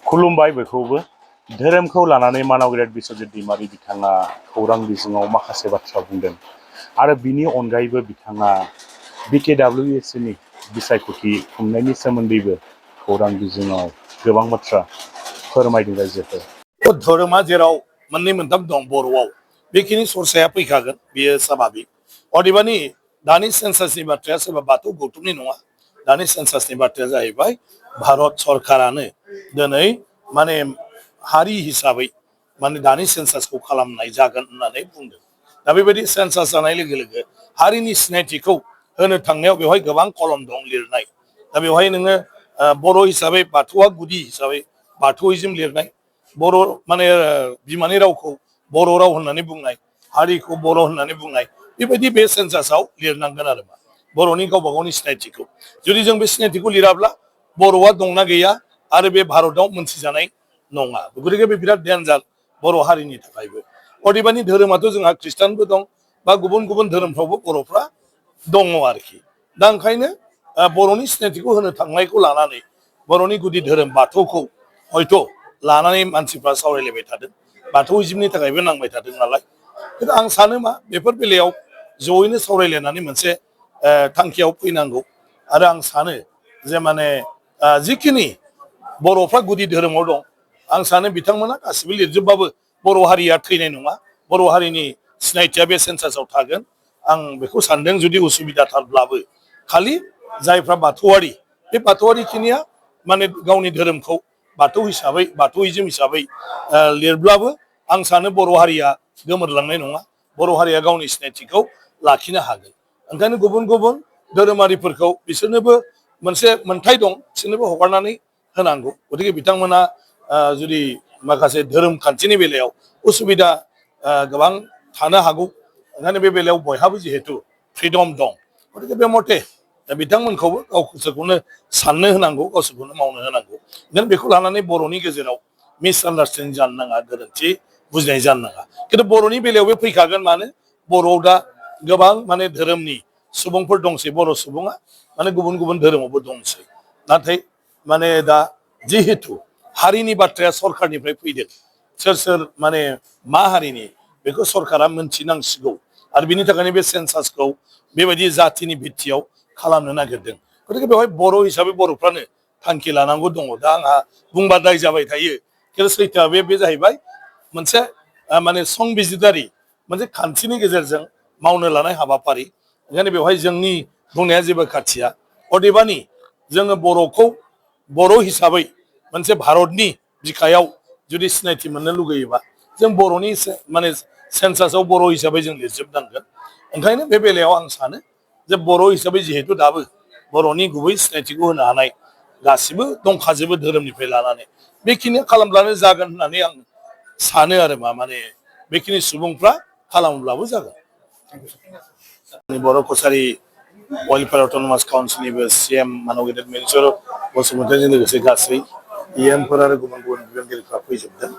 खुलुमबाय बयखौबो धोरोमखौ लानानै मानाव गेदेर बिस्वजित दैमारि बिथाङा खौरां बिजोङाव माखासे बाथ्रा बुंदों आरो बिनि अनगायैबो बिथाङा BKWSC नि बिसायख'थि खुंनायनि सोमोन्दैबो खौरां बिजोङाव गोबां बाथ्रा फोरमायदों रायजोफोर। धोरोमा जेराव मोननै मोनथाम दं बर'आव बेखिनि सरसाया फैखागोन बेयो स्वाभाबिक। अदेबानि दानि सेन्सासनि बाथ्राया सोरबा बाथौ गौथुमनि नङा। दानि सेन्सासनि बाथ्राया जाहैबाय भारत सरकारानो दिनै माने हारि हिसाबै माने दानि सेन्सासखौ खालामनाय जागोन होननानै बुंदों। दा बेबायदि सेन्सास जानाय लोगो लोगो हारिनि सिनायथिखौ होनो थांनायाव बेवहाय गोबां कलम दं लिरनाय। दा बेवहाय नोङो बर' हिसाबै बाथौआ गुदि हिसाबै बाथौइजम लिरनाय, बर' माने बिमानि रावखौ बर' राव होननानै बुंनाय, हारिखौ बर' होननानै बुंनाय, बेबायदि बे सेन्सासाव लिरनांगोन आरो मा बर'नि गावबा गावनि सिनायथिखौ। जुदि जों बे सिनायथिखौ लिराब्ला बर'आ दंना गैया आरो बे भारतआव मोनथिजानाय नङा। गतिके बे बिराद डेन्जार बर' हारिनि थाखायबो। अदेबानि धोरोमाथ' जोंहा ख्रिस्टानबो दं बा गुबुन गुबुन धोरोमफ्रावबो बर'फ्रा दङ आरोखि। दा ओंखायनो बर'नि सिनायथिखौ होनो थांनायखौ लानानै बर'नि गुदि धोरोम बाथौखौ हयथ' लानानै मानसिफ्रा सावरायलायबाय थादों। बाथौइजमनि थाखायबो नांबाय थादों नालाय। खिन्थु आं सानो मा बेफोर बेलायाव जयैनो सावरायलायनानै मोनसे थांखियाव फैनांगौ। आरो आं सानो जे माने जिखिनि बर'फ्रा गुदि धोरोमाव दं, आं सानो बिथांमोना गासिबो लिरजोबबाबो बर' हारिया थैनाय नङा। बर' हारिनि सिनायथिया बे सेन्सासाव थागोन। आं बेखौ सानदों जुदि उसुबिदाथारब्लाबो खालि जायफ्रा बाथौआरि बे बाथौआरि खिनिया माने गावनि धोरोमखौ बाथौ हिसाबै बाथौइजम हिसाबै लिरब्लाबो आं सानो बर' हारिया गोमोरलांनाय नङा। बर' हारिया गावनि सिनायथिखौ लाखिनो हागोन। ओंखायनो गुबुन गुबुन धोरोमारिफोरखौ बिसोरनोबो मोनसे मोनथाय दं, बिसोरनोबो हगारनानै होनांगौ। गतिके बिथांमोना जुदि माखासे धोरोम खान्थिनि बेलायाव उसुबिदा गोबां थानो हागौ। ओंखायनो बे बेलायाव बयहाबो जिहेथु फ्रिदम दं, गतिके बे मथे बिथांमोनखौबो गावसोरखौनो साननो होनांगौ, गावसोरखौनो मावनो होनांगौ। नों बेखौ लानानै बर'नि गेजेराव मिसआन्डारस्टेन्डिं जानो नाङा, गोरोन्थि बुजिनाय जानो नाङा। खिन्थु बर'नि बेलायाव बे फैखागोन। मानो बर'आव दा गोबां माने धोरोमनि सुबुंफोर दंसै। बर' सुबुङा माने गुबुन गुबुन धोरोमावबो दंसै। नाथाय माने दा जिहेथु हारिनि बाथ्राया सरखारनिफ्राय फैदों, सोर सोर माने मा हारिनि बेखौ सरकारा मोनथिनांसिगौ। आरो बिनि थाखायनो बे सेन्सासखौ बेबायदि जातिनि भित्तियाव खालामनो नागिरदों। गतिके बेवहाय बर' हिसाबै बर'फ्रानो थांखि लानांगौ दङ। दा आंहा बुंबा दाय जाबाय थायो, खिन्थु सैथोआ बे जाहैबाय मोनसे माने संबिजितारि मोनसे खान्थिनि गेजेरजों मावनो लानाय हाबाफारि। ओंखायनो बेवहाय जोंनि बुंनाया जेबो खाथिया। अदेबानि जोङो बर'खौ बर' हिसाबै मोनसे भारतनि बिखायाव जुदि सिनायथि मोननो लुगैयोबा जों बर'नि माने सेन्सासाव बर' हिसाबै जों लिरजोबनांगोन। ओंखायनो बे बेलायाव आं सानो जे बर' हिसाबै जिहेथु दाबो बर'नि गुबै सिनायथिखौ होनो हानाय गासिबो दंखाजोबो धोरोमनिफ्राय लानानै, बेखिनि खालामब्लानो जागोन होननानै आं सानो आरो माने बेखिनि सुबुंफ्रा खालामब्लाबो जागोन। बर' कसारि वेलफेयार अट'नमास काउन्सिलनिबो CM मानव गेदेर मिन्चर बसुमतारिजों लोगोसे गासै EMफोर आरो गुबुन गुबुन बिबानगिरिफ्रा फैजोबदों।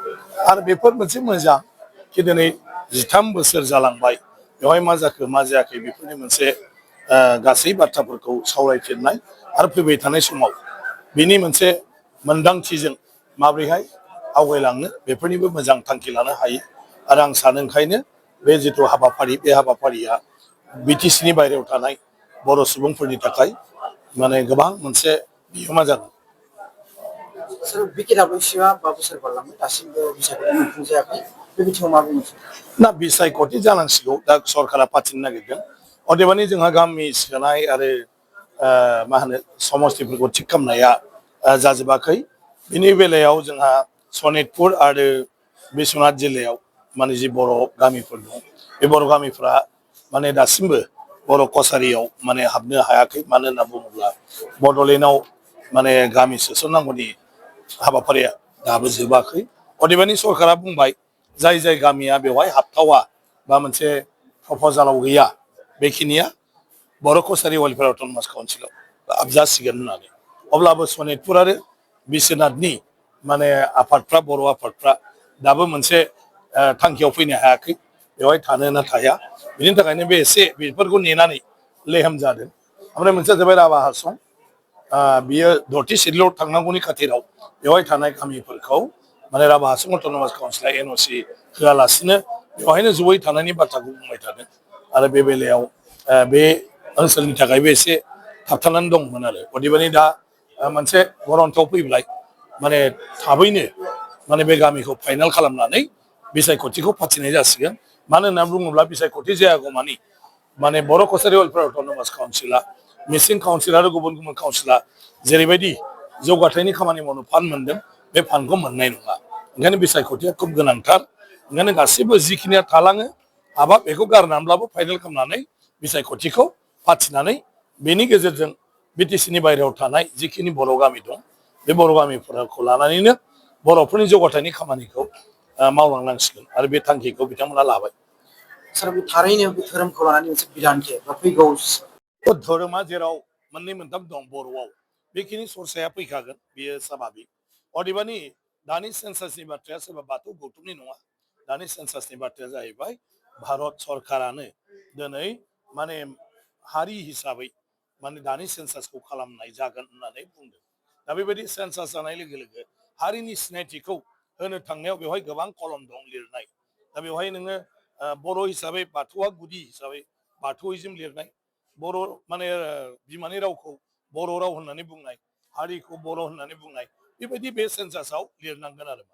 आरो बेफोर मोनसे मोजां कि दिनै 13 बोसोर जालांबाय, बेवहाय मा जाखो मा जायाखै बेफोरनि मोनसे गासै बाथ्राफोरखौ सावरायफिननाय आरो फैबाय थानाय समाव बिनि मोनसे मोनदांथिजों माबोरैहाय आवगायलांनो बेफोरनिबो मोजां थांखि लानो हायो। आरो आं सानो ओंखायनो बे जिथु हाबाफारि बे हाबाफारिया BTCनि बायहेरायाव थानाय बर' सुबुंफोरनि थाखाय माने गोबां मोनसे बिहोमा जागोन। BKWSCआ 5 बोसोर बारलांबाय, दासिमबो बिसायख'थि खुंफुंजायाखै। बे बिथिङाव मा बुंनो सानो? ना बिसायख'थि जानांसिगौ, दा सरकारा फाथिनो नागिरदों। अदेबानि जोंहा गामि सोनाय आरो मा होनो समस्थिफोरखौ थिग खालामनाया जाजोबाखै। बिनि बेलायाव जोंहा सनितपुर आरो बिश्वनाथ जिल्लायाव माने जि बर' गामिफोर दं, बे बर' गामिफ्रा माने दासिमबो बर' कसारियाव माने हाबनो हायाखै। मानो होनना बुङोब्ला बड'लेण्डआव माने गामि सोसननांगौनि हाबाफारिया दाबो जोबाखै। अदेबानि सरकारा बुंबाय जाय जाय गामिया बेवहाय हाबथावा बा मोनसे प्रपजालाव गैया बेखिनिया बर' कसारि वेलफेयार अट'नमास काउन्सिलाव हाबजासिगोन होननानै। अब्लाबो सनितपुर आरो बिश्वनाथनि माने आफादफ्रा बर' आफादफ्रा दाबो मोनसे थांखियाव फैनो हायाखै, बेवहाय थानो ना थाया। बिनि थाखायनो बे एसे बेफोरखौ नेनानै लेहेम जादों। ओमफ्राय मोनसेया जाबाय राभा हासं। बियो दथि सिडलियाव थांनांगौनि खाथिराव बेवहाय थानाय गामिफोरखौ माने राभा हासं अट'नमास काउन्सिला एनअसि होआलासिनो बेवहायनो जयै थानायनि बाथ्राखौ बुंबाय थादों आरो बे बेलायाव बे ओनसोलनि थाखायबो एसे थाबथानानै दंमोन आरो अदेबानि दा मोनसे गरन्थआव फैबाय माने थाबैनो माने बे गामिखौ फाइनाल खालामनानै बिसायख'थिखौ फाथिनाय जासिगोन मानो होनना बुङोब्ला बिसायख'थि जायागौमानि माने बर' कसारि वेलफेयार अट'नमास काउन्सिला मिसिं काउन्सिल आरो गुबुन गुबुन काउन्सिला जेरैबायदि जौगाथायनि खामानि मावनो फान्ड मोनदों बे फान्डखौ मोननाय नङा ओंखायनो बिसायख'थिया खुब गोनांथार ओंखायनो गासैबो जिखिनिया थालाङो हाबाब बेखौ गारनानैब्लाबो फाइनाल खालामनानै बिसायख'थिखौ फाथिनानै बेनि गेजेरजों बिटिसिनि बायहेरायाव थानाय जिखिनि बर' गामि दं बे बर' गामिफोरखौ लानानैनो बर'फोरनि जौगाथायनि खामानिखौ मावलांनांसिगोन आरो बे थांखिखौ बिथांमोना लाबाय सार बे थारैनो बे धोरोमखौ लानानै मोनसे बिधानखे बा फैगौ धोरोमा जेराव मोननै मोनथाम दं बर'आव बेखिनि सरसाया फैखागोन बेयो स्वाभाबिक अदेबानि दानि सेन्सासनि बाथ्राया सोरबा बाथौ गौथुमनि नङा दानि सेन्सासनि बाथ्राया जाहैबाय भारत सरकारानो दिनै माने हारि हिसाबै माने दानि सेन्सासखौ खालामनाय जागोन होननानै बुंदों दा बेबायदि सेन्सास जानाय लोगो लोगो हारिनि सिनायथिखौ होनो थांनायाव बेवहाय गोबां कलम दं लिरनाय दा बेवहाय नोङो बर' हिसाबै बाथौआ गुदि हिसाबै बाथौइजम लिरनाय बर' माने बिमानि रावखौ बर' राव होननानै बुंनाय हारिखौ बर' होननानै बुंनाय बेबायदि बे सेन्सासाव लिरनांगोन आरो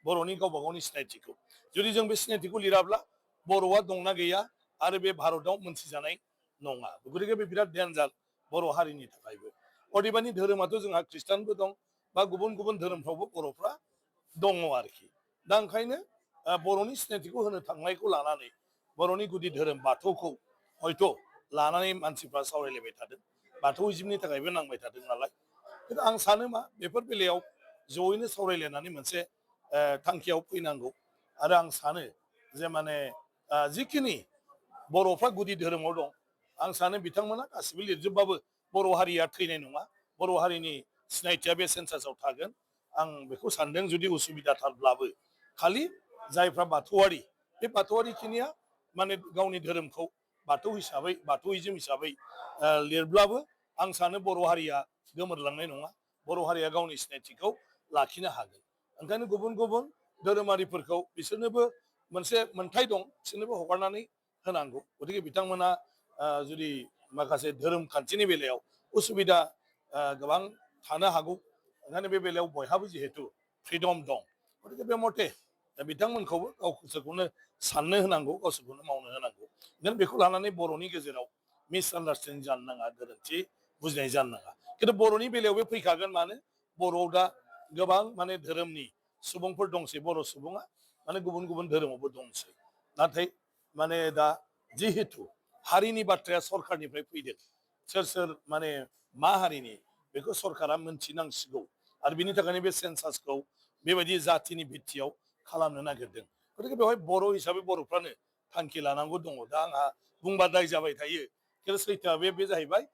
बर'नि गावबा गावनि सिनायथिखौ जुदि जों बे सिनायथिखौ लिराब्ला बर'आ दंना गैया आरो बे भारताव मोनथिजानाय नङा गतिके बे बिराद डेन्जार बर' हारिनि थाखायबो अदेबानि धोरोमाथ' जोंहा ख्रिस्टानबो दं बा गुबुन गुबुन धोरोमफ्रावबो बर'फ्रा दङ आरोखि दा ओंखायनो बर'नि सिनायथिखौ होनो थांनायखौ लानानै बर'नि गुदि धोरोम बाथौखौ हयथ' लानानै मानसिफ्रा सावरायलायबाय थादों बाथौइजमनि थाखायबो नांबाय थादों नालाय खिन्थु आं सानो मा बेफोर बेलायाव जयैनो सावरायलायनानै मोनसे थांखियाव फैनांगौ आरो आं सानो जे माने जिखिनि बर'फ्रा गुदि धोरोमाव दं आं सानो बिथांमोना गासिबो लिरजोबबाबो बर' हारिया थैनाय नङा बर' हारिनि सिनायथिया बे सेन्सासाव थागोन आं बेखौ सानदों जुदि उसुबिदाथारब्लाबो खालि जायफ्रा बाथौआरि बे बाथौआरि खिनिया माने गावनि धोरोमखौ बाथौ हिसाबै बाथौइजम हिसाबै लिरब्लाबो आं सानो बर' हारिया गोमोरलांनाय नङा बर' हारिया गावनि सिनायथिखौ लाखिनो हागोन ओंखायनो गुबुन गुबुन धोरोमारिफोरखौ बिसोरनोबो मोनसे मोनथाय दं बिसोरनोबो हगारनानै होनांगौ गतिके बिथांमोना जुदि माखासे धोरोम खान्थिनि बेलायाव उसुबिदा गोबां थानो हागौ ओंखायनो बे बेलायाव बयहाबो जिहेतु फ्रिदम दं गतिके बे मथे बिथांमोनखौबो गावसोरखौनो साननो होनांगौ गावसोरखौनो मावनो होनांगौ ओंखायनो बेखौ लानानै बर'नि गेजेराव मिसआन्डारस्टेन्डिं जानो नाङा गोरोन्थि बुजिनाय जानो नाङा खिन्थु बर'नि बेलायाव बे फैखागोन मानो बर'आव दा गोबां माने धोरोमनि सुबुंफोर दंसै बर' सुबुङा माने गुबुन गुबुन धोरोमावबो दंसै नाथाय माने दा जिहेतु हारिनि बाथ्राया सरखारनिफ्राय फैदों सोर सोर माने मा हारिनि बेखौ सरकारा मोनथिनांसिगौ आरो बिनि थाखायनो बे सेन्सासखौ बेबायदि जातिनि भित्तियाव खालामनो नागिरदों गतिके बेवहाय बर' हिसाबै बर'फ्रानो थांखि लानांगौ दङ दा आंहा बुंबा दाय जाबाय थायो खिन्थु सैथोआ बे जाहैबाय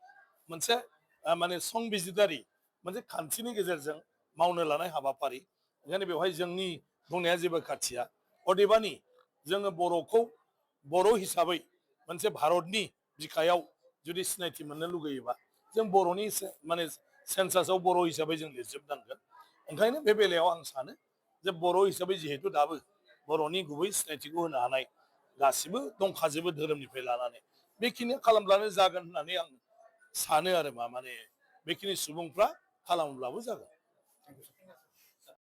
मोनसे माने संबिजितारि मोनसे खान्थिनि गेजेरजों मावनो लानाय हाबाफारि ओंखायनो बेवहाय जोंनि बुंनाया जेबो खाथिया अदेबानि जोङो बर'खौ बर' हिसाबै मोनसे भारतनि बिखायाव जुदि सिनायथि मोननो लुगैयोबा जों बर'नि माने सेन्सासाव बर' हिसाबै जों लिरजोबनांगोन ओंखायनो बे बेलायाव आं सानो जे बर' हिसाबै जिहेतु दाबो बर'नि गुबै सिनायथिखौ होनो हानाय गासिबो दंखाजोबो धोरोमनिफ्राय लानानै बेखिनि खालामब्लानो जागोन होननानै आं सानो आरो माने बेखिनि सुबुंफ्रा खालामब्लाबो जागोन